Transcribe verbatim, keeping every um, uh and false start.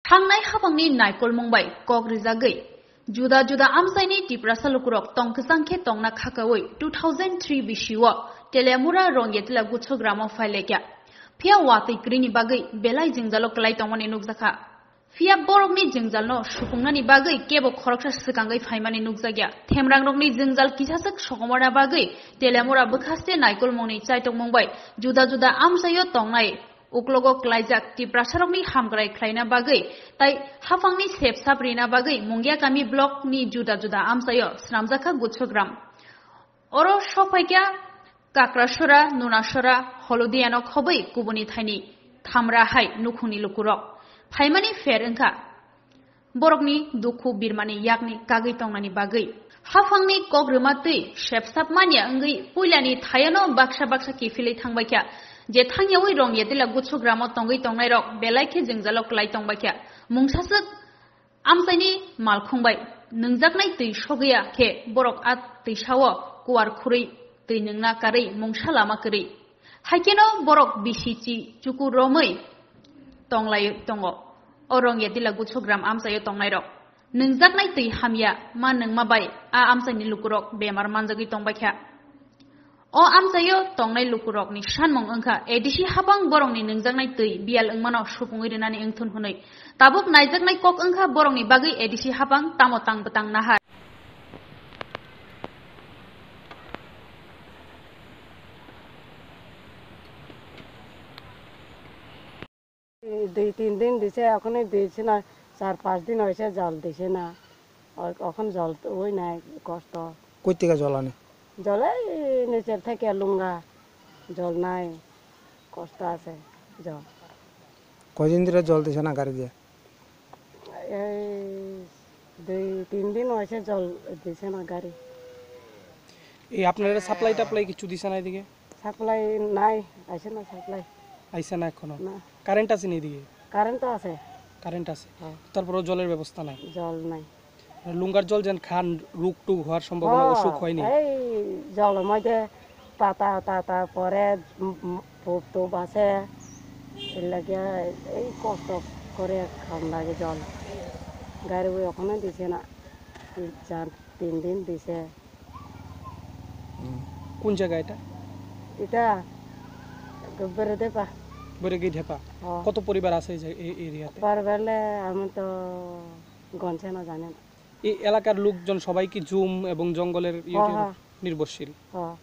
Thangnai haphangni naikolmung bai kok rijagwi juda juda amchaini Tiprasa lukurok tong kwchang khe tongna khakaui two thousand three bisio Teliamura Rongyatila Guchogramo phailaikha. Phiya watwi kwrwini bagwi belai jwngjalo kwlai tongmani nukjakha. Phiya borokni jwngjalno supungnani bagwi kebo khoroksa swkangwi phaimani nukjakya. Themrangrokni jwngjal kisaswk sokomorna bagwi Teliamura bwkhaste naikolmungni chaitokmung bai juda juda amchaio tongnai uklogo klaijak Tiprasarokni hamkrai khlaina bagwi tai haphangni sepsap rina bagwi Mungiakami blockni juda juda amchaio swnamjakha Guchhogram. Oro sokphaikha Kakrasora, Nunasora, Holodiano khobwi kubuni thaini Thamra hai nukhungni lukurok phaimani pher wngkha. Borokni dukhu birmani yakni kagwi tongnani bagwi. Haphangni kok rwma twi sepsap manya wngwi puilani thayano baksa baksa kiphilwi thangbaikha. Je thangyaui Rongyatila Guchogramo tongwi tongnairok belai khe jwngjalo kwlai tongbaikha. Mungsaswk amchaini malkhung bai nwngjaknai twi sogwiya khe borok a twisao kuar khurwi twi nwngna karwi mungsa lama kwrwi. Haikheno borok bisi chi chuku romwi tonglai tongo. O Rongyatila Guchhogram amchaio tongnairok nwngjaknai twi hamya ma nwngma bai a amchaini lukurok bemar manjagwi tongbaikha. O amchaio tongnai lukurokni sanmung wngkha A D C haphang borokni nwngjaknai twi biyal wngmano supungwi rwnani wngthun hwnwi. Tabuk naijaknai kok wngkha borokni bagwi A D C haphang tamo tang bwtang nahar. দুই তিন দিন দিছে, এখনই দিছে না, চার পাঁচ দিন হয়েছে জল দিছে না। অ-, এখন জল তো ওই নাই, কষ্ট। কই থেকে জল আনে? জল এই নিচের থেকে লুঙ্গা, জল নাই, কষ্ট আছে জল। কয়দিন ধরে জল দিছে না গাড়ি দিয়ে? এই দুই তিন দিন হয়েছে জল দিছে না গাড়ি। এই আপনারা সাপ্লাই টাপ্লাই কিছু দিছে না এদিকে? সাপ্লাই নাই, আইছে না সাপ্লাই। আইছে না এখনো? না। কারেন্ট আছে নি এদিকে? কারেন্ট তো আছে। কারেন্ট আছে। হ্যাঁ। তারপরেও জলের ব্যবস্থা নাই? জল নাই। আর লুঙ্গার জল যেন খান, রোগ টোগ হওয়ার সম্ভাবনা, হ্যাঁ, অসুখ হয়নি? এই জলের মধ্যে পাতা টাতা পরে, উম, উম, পোপ টোপ আছে, এর লাগে এই কষ্ট করে খাওয়ান লাগে জল। গাড়ি ওই ওখানে দিছে না, তিন চার, তিন দিন দিছে। হুম। কোন জায়গা এটা? এটা বেরেদেপা। বেরেগেইঢেপা। হ্যাঁ। কত পরিবার আছে এই যে, এই এরিয়াতে? পরিবারে আমি তো গনছে না, জানি না। এই এলাকার লোকজন সবাই কি জুম এবং জঙ্গলের ইয়ে হ্যাঁ, হ্যাঁ। নির্ভরশীল? হ্যাঁ।